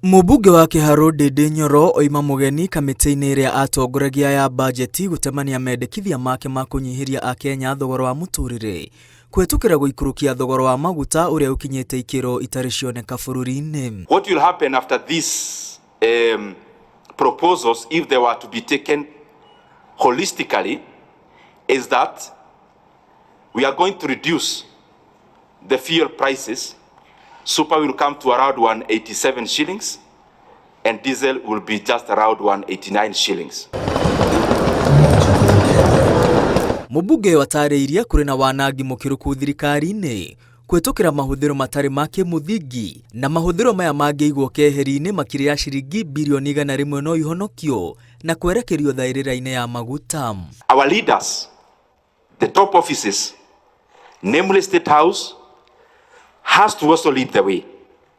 Mũmbunge wa Kiharu Ndindi Nyoro oima mũgeni kamĩtĩ-inĩ ĩrĩa atongoragia ya bajeti gũtemania mendekithia make ma kũnyihĩria akenya thogora wa mũtũrĩre kũhetũkĩra gũikũrũkia thogora wa maguta ũrĩa ũkinyĩte ikĩro itarĩ cioneka bũrũri-inĩ. What will happen after these proposals, if they were to be taken holistically, is that we are going to reduce the fuel prices. Super will come to around 187 shillings, and diesel will be just around 189 shillings. Mũmbunge ũyũ atarĩirie kũrĩ na wanangi mũkĩrũku thirikari-inĩ kũhetũkĩra mahũthĩro matarĩ ma kĩmũthingi na mahũthĩro maya mangĩigwo keheri-inĩ makĩria ya ciringi birioni 100 no ihonokio na kwerekerio thaĩrĩra-inĩ ya maguta. Our leaders, the top offices, namely State House, has to also lead the way.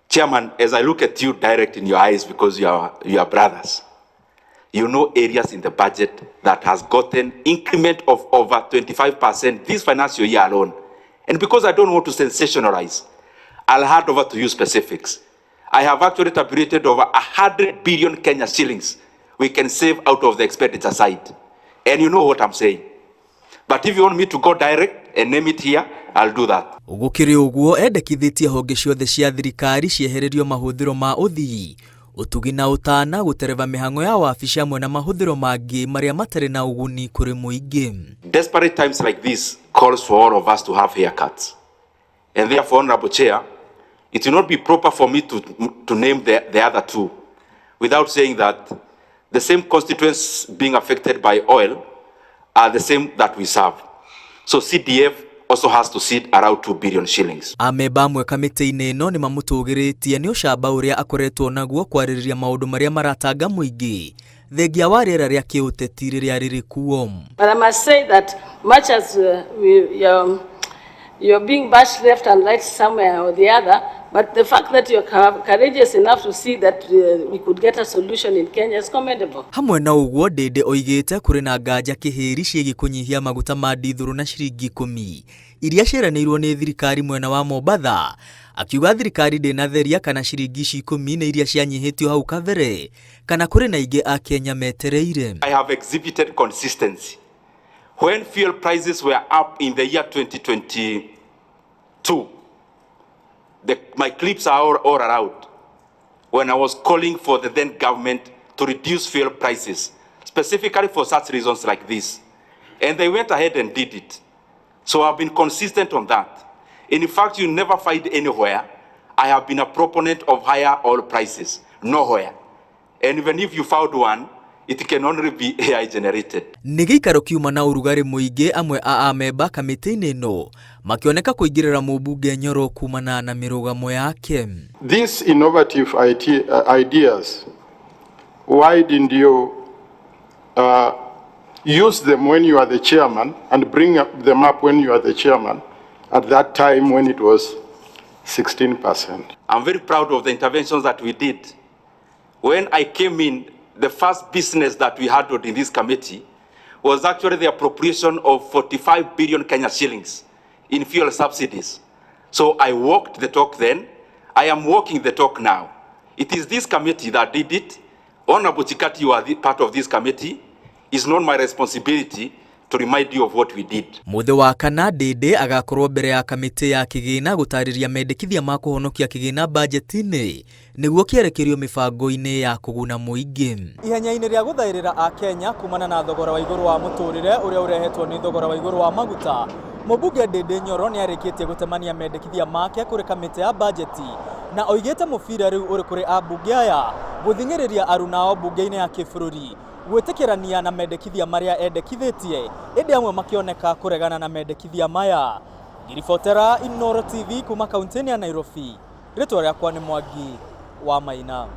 Chairman, as I look at you direct in your eyes, because you are brothers, you know areas in the budget that has gotten increment of over 25% this financial year alone. And because I don't want to sensationalize, I'll hand over to you specifics. I have actually tabulated over 100 billion Kenya shillings we can save out of the expenditure side. And you know what I'm saying. But if you want me to go direct and name it here, I'll do that. Gũkĩrĩ ũguo, endekithĩtie honge ciothe cia thirikari ciehererio mahũthĩro ma ũthii, ũtugi na ũtana, gũtereba mĩhang'o ya wabici hamwe na mahũthĩro mangĩ marĩa matarĩ na ũguni kũrĩ mũingĩ. Desperate times like this calls for all of us to have haircuts. And therefore, Honorable Chair, it will not be proper for me to name the other two without saying that the same constituents being affected by oil are the same that we serve. So CDF also has to sit around 2 billion shillings. Amemba amwe kamĩtĩ-inĩ ĩno nĩ mamũtũgĩrĩtie nĩ ũcamba ũrĩa akoretwo naguo kwarĩrĩria maũndũ marĩa maratanga mũingĩ thengia wa rĩera rĩa kĩũteti rĩrĩa rĩrĩ kuo. But I must say that much as you're being bashed left and right somewhere or the other, but the fact that you're courageous enough to see that we could get a solution in Kenya is commendable. Hamwe na ũguo, Ndindi oigĩte kũrĩ na nganja kĩhĩri ciĩgiĩ kũnyihia maguta ma ndithũrũ na ciringi 10 iria ciĩranĩirwo nĩ thirikari mwena wa Mombatha, akiuga thirikari ndĩnatheria kana ciringi ici 10 nĩ iria cianyihĩtio hau kabere kana kũrĩ na ingĩ akenya metereire. I have exhibited consistency. When fuel prices were up in the year 2022, my clips are all around when I was calling for the then government to reduce fuel prices, specifically for such reasons like this. And they went ahead and did it. So I've been consistent on that. In fact, you never find anywhere I have been a proponent of higher oil prices. Nowhere. And even if you found one, it can only be AI generated. Nĩ gĩikaro kiuma na ũrugarĩ mũingĩ, amwe a amemba kamĩtĩ-inĩ ĩno makĩoneka kũingĩrĩra mũmbunge Nyoro kumana na mĩrũgamo yake. These innovative IT ideas, why didn't you use them when you are the chairman and bring them up when you are the chairman at that time when it was 16%? I'm very proud of the interventions that we did. When I came in, the first business that we handled in this committee was actually the appropriation of 45 billion Kenya shillings in fuel subsidies. So I walked the talk then. I am walking the talk now. It is this committee that did it. Honorable Chikati, you are part of this committee. It's not my responsibility to remind you of what we did. Mũthĩ wa kana, Ndindi agakorwo mbere ya kamĩtĩ ya kĩgĩna gũtarĩria mendekithia ma kũhonokia kĩgĩna bajeti-inĩ nĩguo kĩerekerio mĩbango-inĩ ya kũguna mũingĩ. Ihenya-inĩ rĩa gũthaĩrĩra akenya kumana na thogora wa igũrũ wa mũtũrĩre ũrĩa ũrehetwo nĩ thogora wa igũrũ wa maguta, mũmbunge Ndindi Nyoro nĩ arĩkĩtie gũtemania mendekithia make kũrĩ kamĩtĩ ya bajeti na oigĩte mũbira rĩu ũrĩ kũrĩ ambunge aya gũthing'ĩrĩria arunao mbunge-inĩ ya kĩbũrũri gwĩtĩkĩrania na mendekithia marĩa endekithĩtie, ĩndĩ amwe makĩoneka kũregana na mendekithia maya. Ngiribotera Inooro TV kuma kaunti-inĩ ya Nairobi, rĩtwa rĩakwa nĩ Mwangi wa Maina.